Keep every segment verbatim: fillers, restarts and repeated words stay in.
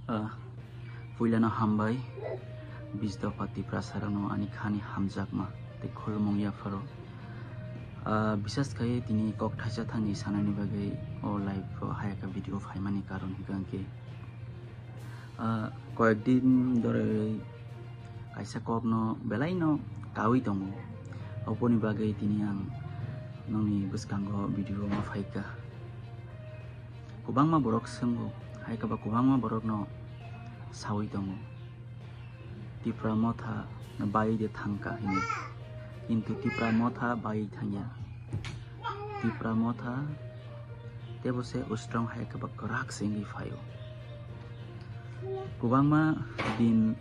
Ah, puilano hambai, Bijdopa Tiprasarokno ani khani hamjakma tei khulumung yapharo. Ah, bisas khai tini kok thaisa thani sanani bagwi o live o hayaka video phaimani karon hwnkhe, ah, koyek din dhore kaisa kokno belaino kawi tongo. Oboni bagwi tini ang nokni bwskango video ma phaikha. Kwbangma borok swngo, hai khe ba kwbangma borokno sawi tongo, Tipra Motha bai de thangka hinwi. Kintu Tipra Motha bai thangya. Tipra Motha tebo se ustrong hai khe ba kwrak se wngwi phaio. Kwbangma din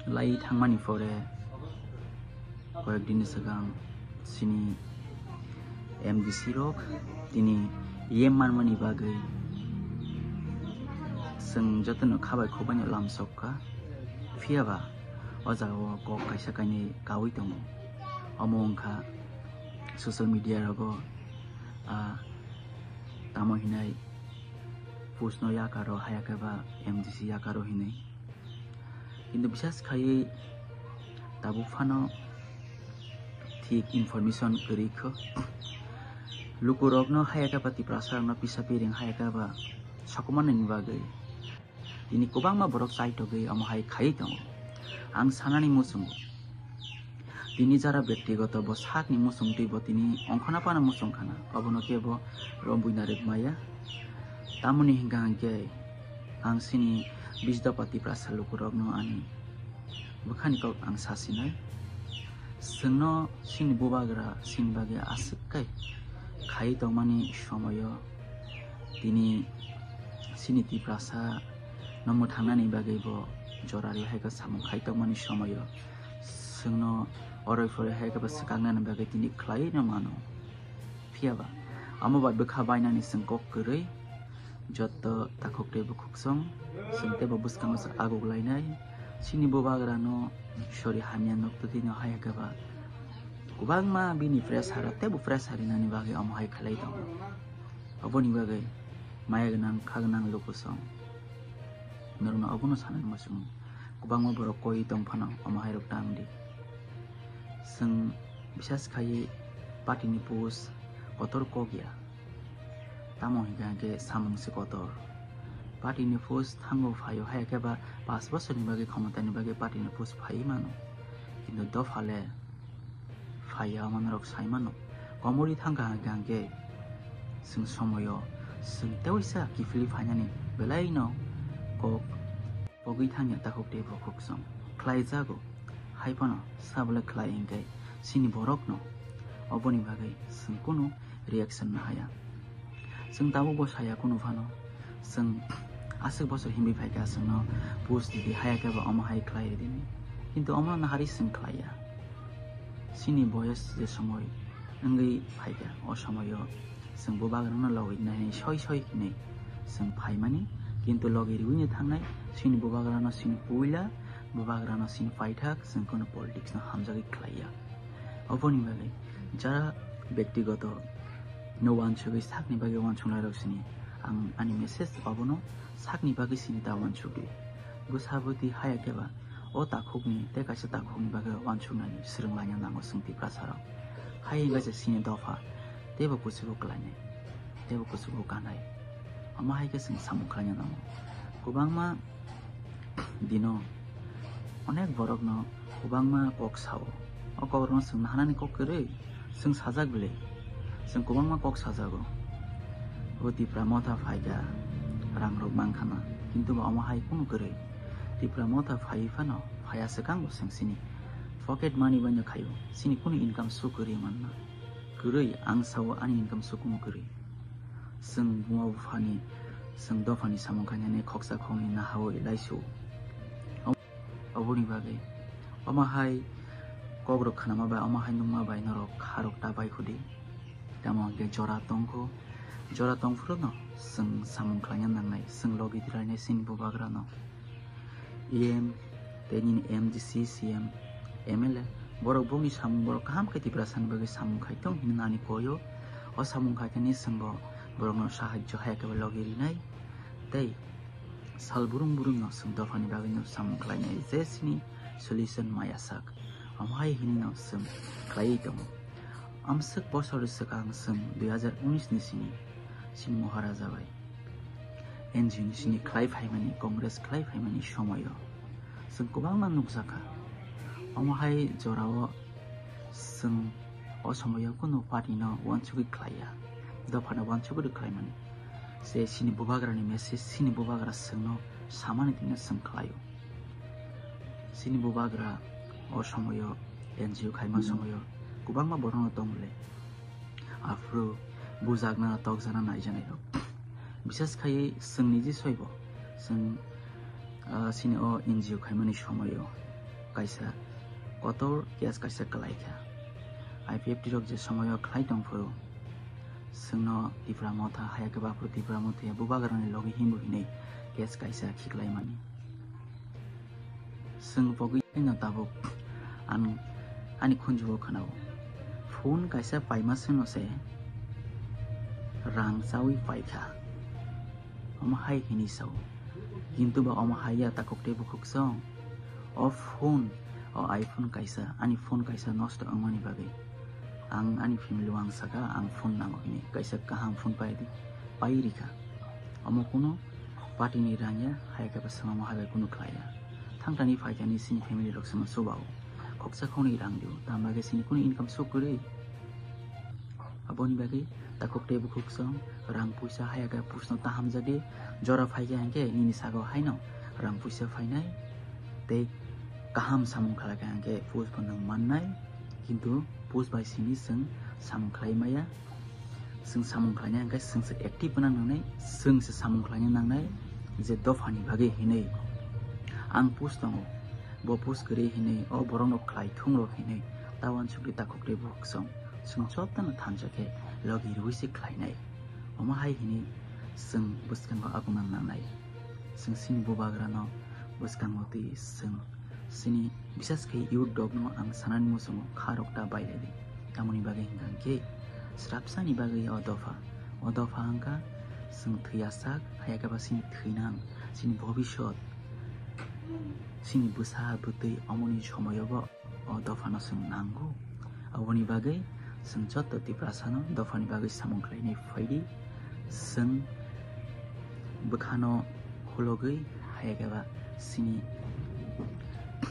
lai thangmani pore koyek din swkang chini M D C rok tini yem manmani bagwi chwng jotono khabai khukbaino lamsokha. Phiya ba o jagao kok kaisa kainwi kawi tongo. Omo wngkha social media rogo, ah, tamo hinai post no yakaro, haya khe ba M D C yakaro hinwi. Kintu bisas khaiwi tabuk phano thik information kwrwi kho. Lukurokno haya khe ba Tiprasa rokno pisa piring haya khe ba sokomornani bagwi tini kwbangma borok chaitogwi omo hai khaiwi tongo. Ang sanani muchungo, tini jara bektigoto bo sakni muchungtwi bo tini ongkhorna phano muchung khana, obono khe bo romwi narwk maya. Tamoni hwnkha hwnkhe ang chini Bijdopa Tiprasa lukurokno ani bwkhani kok ang sasinai. Chwngno chini bubagra chini bagwi aswk khe khai tongmani somoyo tini chini Tiprasa no mwthangnani bagwi bo jora rwi hai khe samung khai tongmani somoyo chwngno oroi phoroi hai khe bo swkaknani bagwi tini khlaiwi no mano. Phiya ba amo bai bwkha bainani chwng kok kwrwi, jotto takhuk tei bukhuksong chwng teibo bwskango se aguk lainai. Chini bubagrano sori hamya nukto tino hai khe ba kwbangma bini pressure teibo pressure rinani bagwi omo hai khlai tongo. Oboni bagwi maya gwnang kha gwnang lukusong norokno obono sanani muchungo. Kwbangma borok koi tong phano omo hai rok tang di. Chwng bisas khaiwi party ni post kotor kok ya. Tamo hwnkha hwnkhe samung se kotor. Party ni post thango phaio, haya khe ba pash bosorni bagwi khomotani bagwi party ni post phaiwi mano. Kintu dopha le phaiya, omo norok sai mano. Komorwi thangkha hwnkha hwnkhe chwng somoyo chwng teisa kiphilwi phainani belaino kok pogwi thangya takhuk tei bukhuksong khlaijago. Hai phano sabole khlai hwnkhe chini borokno oboni bagwi chwng kunu reaction no haya. Chwng tabukbo saya kunu phano, chwng aswk bosor himwi phaikha chwngno post ridi, haya khe ba omo hai khlai ridi hinwi. Kintu omo nahari chwng khlaiya. Chini boyos je somoi wngwi phaikha, o somoio chwng bubagrano logi nai soi soi hinwi chwng phaimani, kintu logi riwino thangnai chini bubagrano chini puila, bubagrano chini paithak, chwng kunu politics no hamjagwi khlaiya. Oboni bagwi jara bektigoto no wansugwi sakni bagwi wansuknairok sini ang ani message obono sakni bagwi sini ta wansukdi. Bwsa bwtwi haya khe ba o takhukni tei kaisa takhukni bagwi wansuknani swrwng laina nango chwng Tiprasarok. Hai wngkha se chini dopha teibo kuchugo kwlainai, teibo kuchugo kanai. Omo hai khe chwng samung khlaina nango. Kwbangma dino onek borokno kwbangma kok sao. O kokrokno chwng naharnani kok kwrwi chwng sajak bile. Chwng kwbangma kok sajago. O Tipra Motha phaikha, rangrok mankhana, kintu ba omo hai kunu kwrwi. Tipra Motha phaiwi phano phaiya swkang bo chwng chini pocket money baino khaio, chini kunu income su kwrwi manna. Kwrwi, ang sao ani income su kunu kwrwi. Chwng buma buphani, chwng dophani samung khainani khoksa khoknwi nahawi laisu. Oboni bagwi omo hai kokrok khnama bai, omo hai nukma bai norok kharok ta bai khudi. Tamo hwnkhe jora tongkho, jora tongphuru no chwng samung khlaina nangnai, chwng logi tilainai chini bubagrano. E M tei nini M D C, C M, M L A, borok bongni samung, borok kaham khe Tiprasani bagwi samung khai tong hinwi nani koyo. O samung khai thani chwngbo borokno sahajjo haya khe logi rinai tei Sal burung burung no chwng dophani bagwi no samung khlainai je chini solution maya sak. Omo hai hini no chwng khlaiwi tongo. Amswk bosor swkang chwng dui hazar unis ni sini, chini Maharaja bai N G O ni sini khlai phaimani, Congress khlai phaimani somoyo chwng kwbangma nukjakha. Omo hai jorao chwng o somoyo kunu party no uansugwi khlaiya, dophano uansugwi khlaimani. Je chini bubagrani message, chini bubagra chwngno samani tino chwng khlaio. Chini bubagra o somoyo N G O khaima somoyo kwbangma borokno tongmole. Aphuru bujakna, tokjakna naijaknairok. Bises khai chwng niji soibo, chwng, ah, chini o N G O khaimani somoyo kaisa kotor case kaisa kwlaikha. I P F T rok je somoyo khlai tongphuru, chwngno Tipra Motha, haya khe baphuru Tipra Motha ya bubagrani logi hinwi hinwi case kaisa khiklaimani. Chwng pogwi no tabuk ang ani khunjugo khwnao. Phone kaisa paima seno se rang chawi paikha. Omo hai hini sao. Kintu ba omo hai ya takhuk tei bukhuk song. O phone, o iPhone kaisa, ani phone kaisa nosto wngmani bagwi ang ani family o ang saka ang phone nango hini kaisa kaham phone pai di, pai rikha. Omo kuno party ni rang ya, hai khe ba swngamo hai bai kunu khlai ya. Thangtani phaikani chini family rok sema chubao. Khoksa khoknwi rang dio, tamo bagwi chini kunu income sok kwrwi. Aboni bagwi takhuk tei bukhuk song rang puisa hai khe pusno ta hamjagwi jora phaikha hinkhe nini sago haino rang puisa phainai tei kaham samung khlaikha hinkhe pus bo nwng mannai, kintu pus bai sini chwng samung khlai maya. Chwng samung khlaina hwnkhe chwngse active wngna nangnai, chwngse samung khlaina nangnai je dophani bagwi hinwi ang post tongo, bo post kwrwi hinwi, o borokno khlai thungrok hinwi, ta uansukli takhuk tei bukhuk song, chwng jotono thansa khe logi rwui se khlainai. Omo hai hinwi chwng bwskango agumna nangnai. Chwng chini bubagrano bwskango twi chwng chini, bises khe youth rokno ang sanani muchungo kha rok ta bailai di. Tamoni bagwi hwnkha hwnkhe srapsani bagwi o dopha, o dopha hwnkha chwng thwiya sak, haya khe ba chini thwinang, chini bhobishyot, chini bwsa bwtwi omoni somoyobo o dophano chwng nango. Aboni bagwi chwng joto Tiprasano dophani bagwi samung khlainai phaidi, chwng bwkhano khulogwi, haya khe ba chini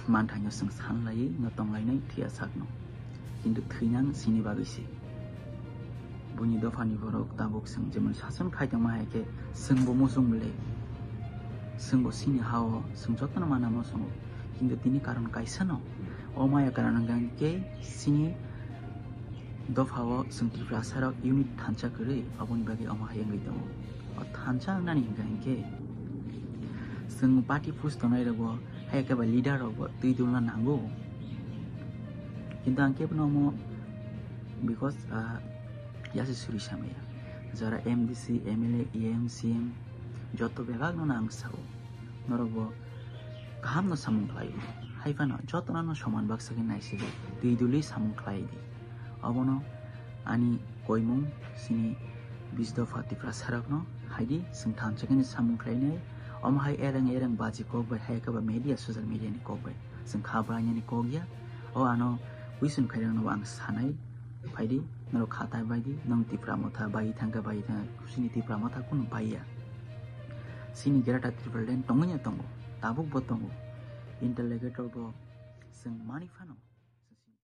manthaino chwng sanlaiwi no tonglainai thwiya sakno. Kintu thwinang chini bagwi se. Buini dophani borok tabuk chwng jemon sason khai tongma hai khe chwngbo muchung le, chwngbo chini ha-o chwng jotono mana muchungo. Kintu tini karon kaisa no, o maya karon hwnkha khe chini dopha o chwng Tiprasa rok unit thansa kwrwi, aboni bagwi omo hai wngwi tongo. O thansa wngnani hwnkha hinkhe chwng party push tongnai rokbo, hai khe ba leader rokbo twi dulna nango. Kintu ang kebono omo because, ah, yasi suri samaya. Jara M D C, M L A, E M, C M, joto bebak no ang sao. Norokbo kaham no samung khlai. Hai phano jotono no soman baksa khe naisidi, twi duli samung khlai di. Obono ani koimung chini bis dopha Tiprasa rokno hai di, chwng thansa khe ni samung khlainai. Omo hai ereng ereng baji kok bai, hai khe ba media, social media ni kok bai chwng kha brainani kok ya. O ano question khairokno bo ang sanai, phaidi, norok kha tai baidi, nong Tipra Motha bai thangkha, bai thangkha, chini Tipra Motha kunu bai ya. Chini Greater Tipraland tongwi no tongo, tabuk bo tongo. Interlocutor bo chwng mani phano.